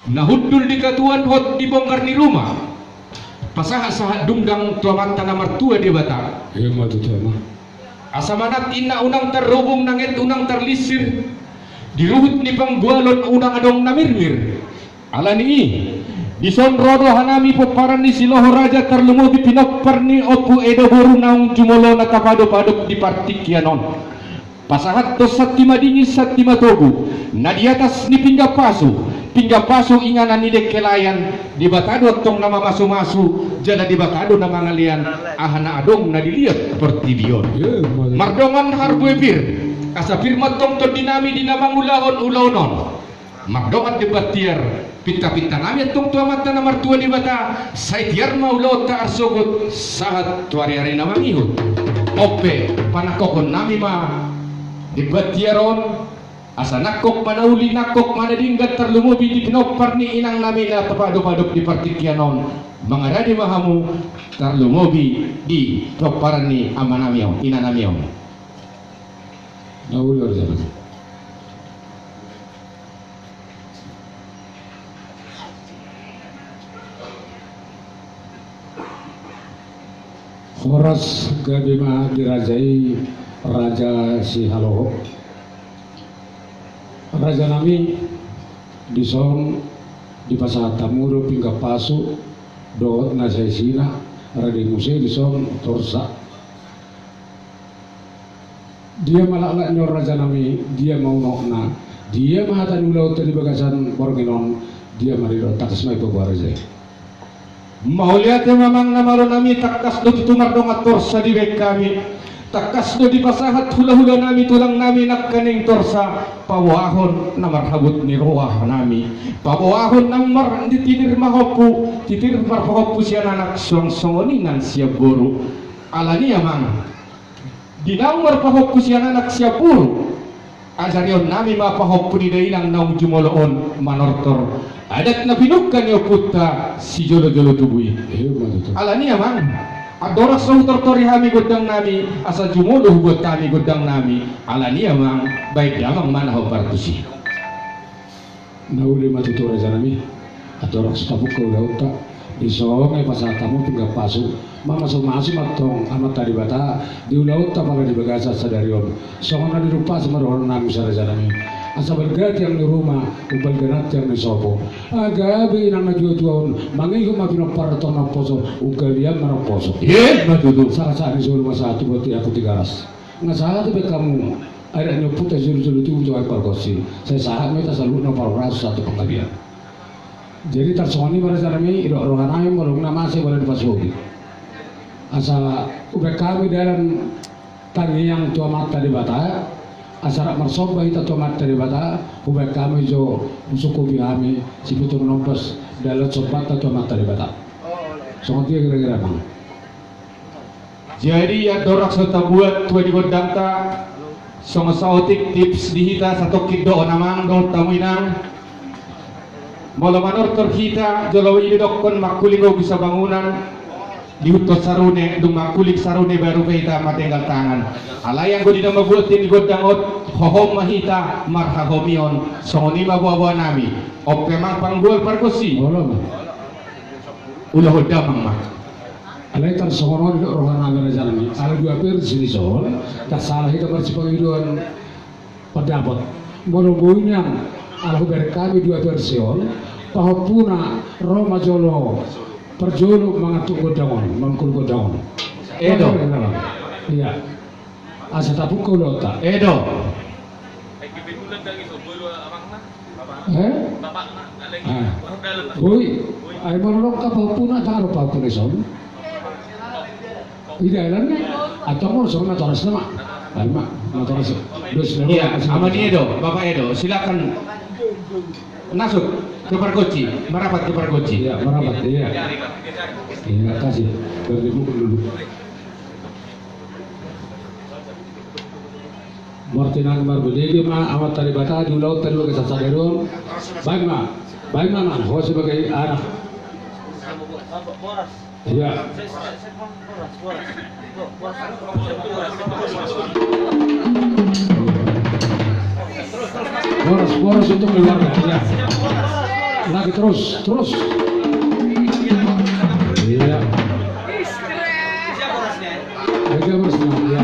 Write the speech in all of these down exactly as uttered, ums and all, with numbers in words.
Na hundul di katuan, hot di bonggar ni ruma. Pasahat-sahat dungdang tu Amanta na martua Debata. Ima tutu, Amang. Asa manat inna unang tarhobung, nanget unang tarlinsir. Di ruhut ni panggualon unang adong na mirmir. Ala ni i, dison ro do hanami pomparan ni Siloho Raja, tarlumobi pinompar ni Ompu Edo boru naung jumolo na tapadopadop di partingkian on. Pasahathon santi madingin, santi matogu, na di atas ni pinggan pasu, pinggan pasu inganan ni dengke layan, Debata do antong na mamasumasu, jala Debata do na mangalean, aha na adong na di liat portibi on. Mardongan harbue pir, asa pir ma antong tondinami di na mangulahon ulaon on. Mardongan demban tiar, pintapintanami antong tu Amanta na martua Debata, sai tiar ma ulaonta arsogot, sahat tu ariari na mangihut. On pe, panangkokhonnami ma demban tiar on, asa nangkok ma na uli, nangkok ma na denggan, tarlumobi di pinompar ni inangnami na tapadopadop di partingkian on, mangarade ma hamu, tarlumobi di pomparan ni amanami on, inanami on. Na uli, uli, uli. Horas gabe ma di raja i, Raja Sihaloho. Rajanami, dison dipasahat hamu do pinggan pasu dohot na saisina, rade muse dison torsa. Dia ma laklak ni on, rajanami, dia ma unokna, dia ma hata ni ulaonta di bagasan borngin on, dia ma didok, tangkas ma i paboa, raja i. Mauliate ma, amang na malonami, tangkas do tutu mardongan torsa dibaen hami. Tangkas do dipasahat hulahulanami, tulangnami nangkaning torsa, paboahon na marhabot ni rohanami, paboahon nang mar-, di titir marpahompu, titir marpahompu sian anak, suang songon i nang sian boru. Ala ni i, amang, di naung marpahompu sian anak sian boru, ajarionnami ma pahompu ni dainang naung jumolo on manortor adat na pinungka ni ompunta sijolojolo tubu i. Ima tutu. Ala ni i, amang, andorang so hutortori hami gondangnami, asa jumolo hubuat hami gondangnami. Ala ni i, amang, baen damang ma na hombar tusi. Na uli ma tutu, rajanami. Andorang so tapungka ulaonta, dison ma dipasahat hamu pinggan pasu. Mamasumasu ma antong Amanta Debata di ulaonta pala di bagasan sadari on. Songon na dirumpasi ma dohononnami, rajanami. Asa balga tiang ni ruma, umbalga nang tiang ni sopo. Gabe inang na tuatua on mangihut ma pinompar antong naposo, umgabe ma naposo. Ima tutu. Sahat-sahat ni solu ma sahat tu bontean, tu Tigaras. Nga sahat be hamu, adat ni ompunta sijolojolo tubu tu ari pargonsi, sai sahat ma hita saluhutna parhorasan sahat tu panggabean. Jadi tarsongon i ma, rajanami, didok rohanami, molo na masa i bola dipasuhopi. Asa hubaen hami dalan tangiang tu Amanta Debata, asa rap marsomba hita tu Amanta Debata, hubaen hami jo, husukupi hami, sipitu na ombas dalan sombanta tu Amanta Debata. Songon dia kira-kira, amang. Jadi, andorang so tabuat tua di gondangta, songon saotik tips di hita, satongkin dohot amang dohot hamu inang. Molo manortor hita, jolo i didokkon mangkuling obu sabangunan, diihuthon sarune, dung mangkuling sarune baru pe hita matenggal tangan. Alai anggo di na mambuat di gondang on, hohom ma hita marhahomion, songon i ma boaboanami. On pe, amang, panggual pargonsi. Olo, amang. Ulahon damang ma. Alai tarsongon on do rohanami, rajanami, ala dua versi dison, ndang salah hita marsipangidoan pandapot. Molo boi nian ala hubereng hami dua versi on, pahompuna ro ma jolo parjolo mangantuk gondang on, mangkul gondang on. Edo. Ia. Asa tapungka ulaonta. Edo. Eh? Ah. Boi. Ai molo longkap pahompuna, ndang adong pahompuna dison. Ida elan ni. Atau molo songon natoras nama. Ai ma natoras. Dos nama. Iya, Amang Edo, Bapak Edo, silakan masuk ke pargonsi, merapat ke pargonsi. Iya, merapat, iya. Terima kasih. Berdiri dulu. Martinang marbodege ma Amanta Debata di ulaonta di bagasan sadari on. Baen ma, baen ma, amang, ho sebagai anak. Iya. Boras, boras untuk keluarga. Iya. Lagi terus, terus. Iya. Lagi terus, nah, iya.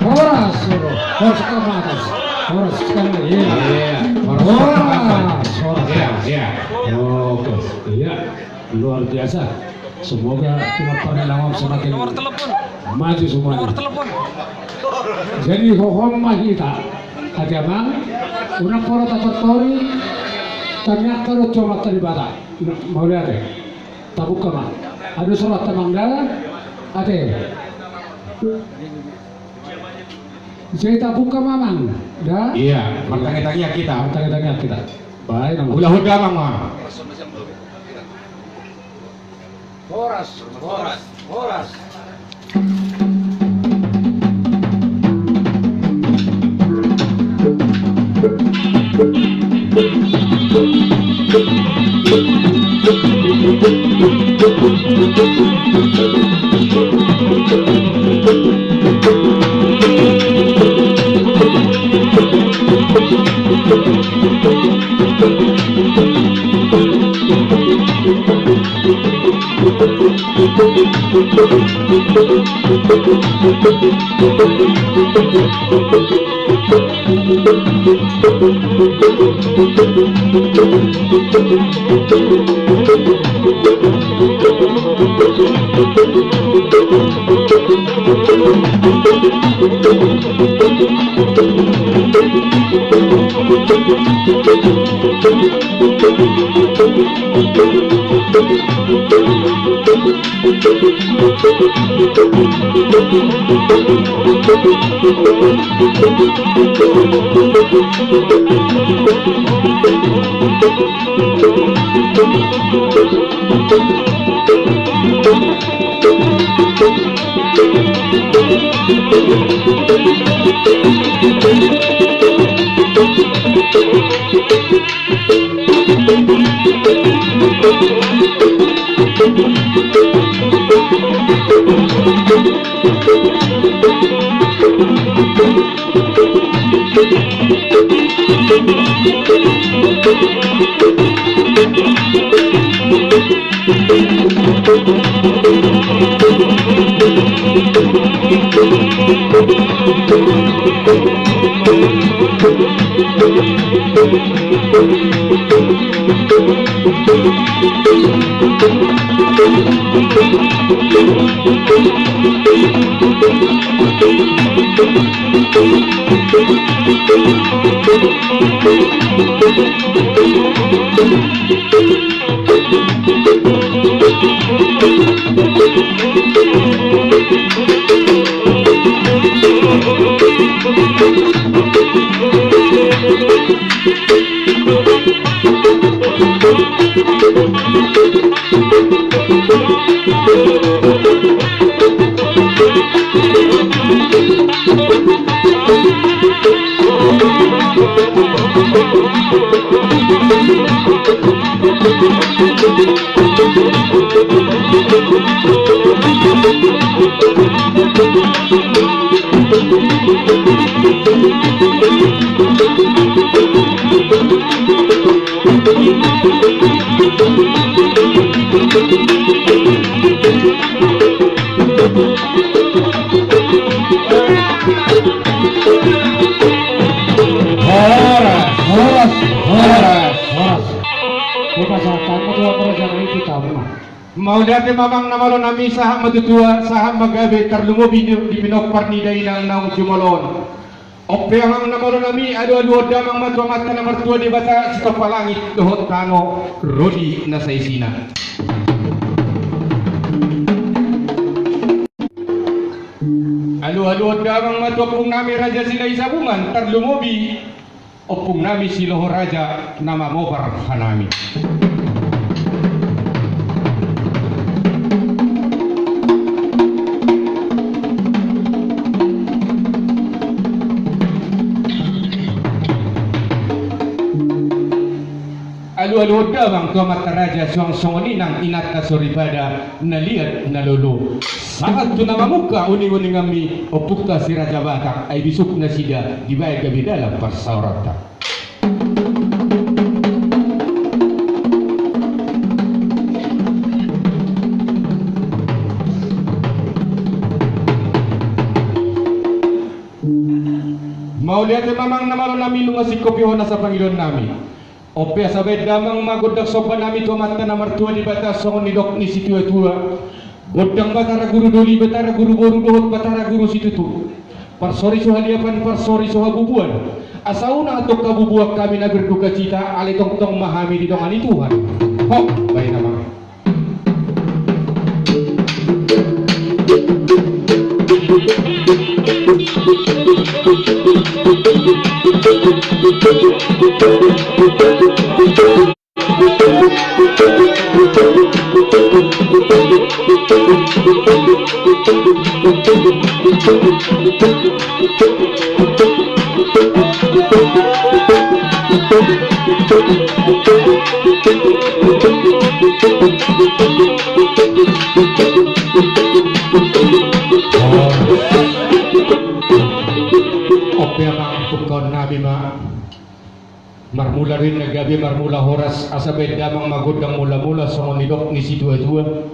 Horas, horas, horas ke atas. Horas sekali lagi, iya. Iya, horas, horas, horas. Iya, iya. Oke, iya. Luar biasa. Semoga kita pernah semakin maju semuanya. Jadi hohom ma hita, ate amang, unang pola tatortori, tangiangta do tu Amanta Debata. Mauliate. Tabuka ma. Ado surat amang da, ate. Jadi tabuka ma amang da. Iya, martangiang-tangiang hita. Martangiang-tangiang hita. Baik, amang. Ulaon damang ma. Horas, horas, horas. Horas, horas, horas, horas. Hupasahat ma tu amang raja na i tu tamu. Mauliate ma amang na malo nami, sahat ma tu tua, sahat ma gabe, tarlumobi di, di pinompar ni dainang naung jumolo on. On pe amang na malo nami, alualuhon damang ma tu Amanta na martua Debata, sitompa langit dohot tano, ro di na saisina. Alualuhon damang ma tu ompung nami Raja Silahisabungan, tarlumobi ompung nami Siloho Raja na mamobar hanami. Alualuhon damang tu amanta raja, suang songon i nang inanta soripada na liat na lolo. Sahat tu na mamungka uninguninganmi, ompunta si Raja Batak, ai bisuk nasida dibaen gabe dalan parsaoranta. Mauliate ma amang na malo nami nunga singkop ho nasa pangidoan nami. On pe asa baen damang ma gondang somba nami tu Amanta na martua Debata songon nidok ni situatua. Gondang Batara Guru Doli, Batara Guru Boru dohot Batara Guru Situtu. Parsori so haliapan, parsori so habubuan. Asa unang tong habubuan hami na berdukacita, alai tongtong ma hami didongani Tuhan. Hop, baen amang. On pe amang, pungkaon nami ma. Marmula do inna gabe, marmula horas, asa baen damang ma gondang mula-mula songon nidok ni situatua.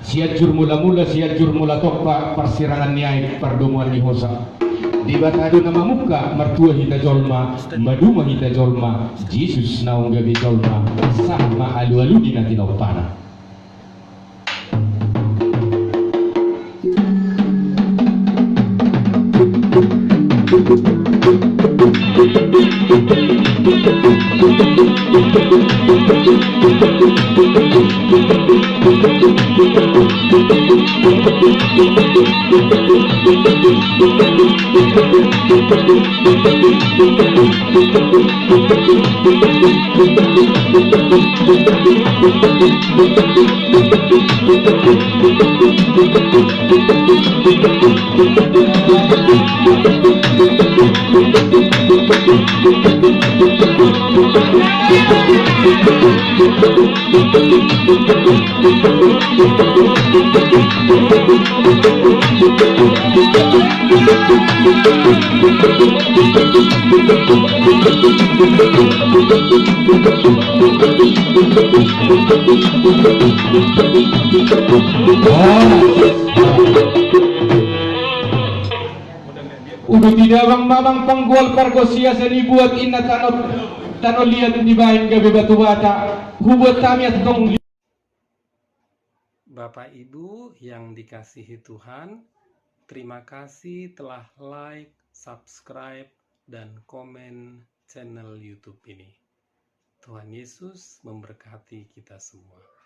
Sianjur mula-mula, Sianjur mula tompa, parsirangan ni aek, pardomuan ni hosa. Debata do na mamungka, martua hita jolma, maduma hita jolma, Jesus naung gabe jolma, sahat ma alu-alu ni na tinompana. Uduti damang ma amang panggual pargonsi asa dibuat inna tano, tano liat dibaen gabe batu bata. Hubuat hami antong. Bapak Ibu yang dikasihi Tuhan, terima kasih telah like, subscribe, dan komen channel YouTube ini. Tuhan Yesus memberkati kita semua.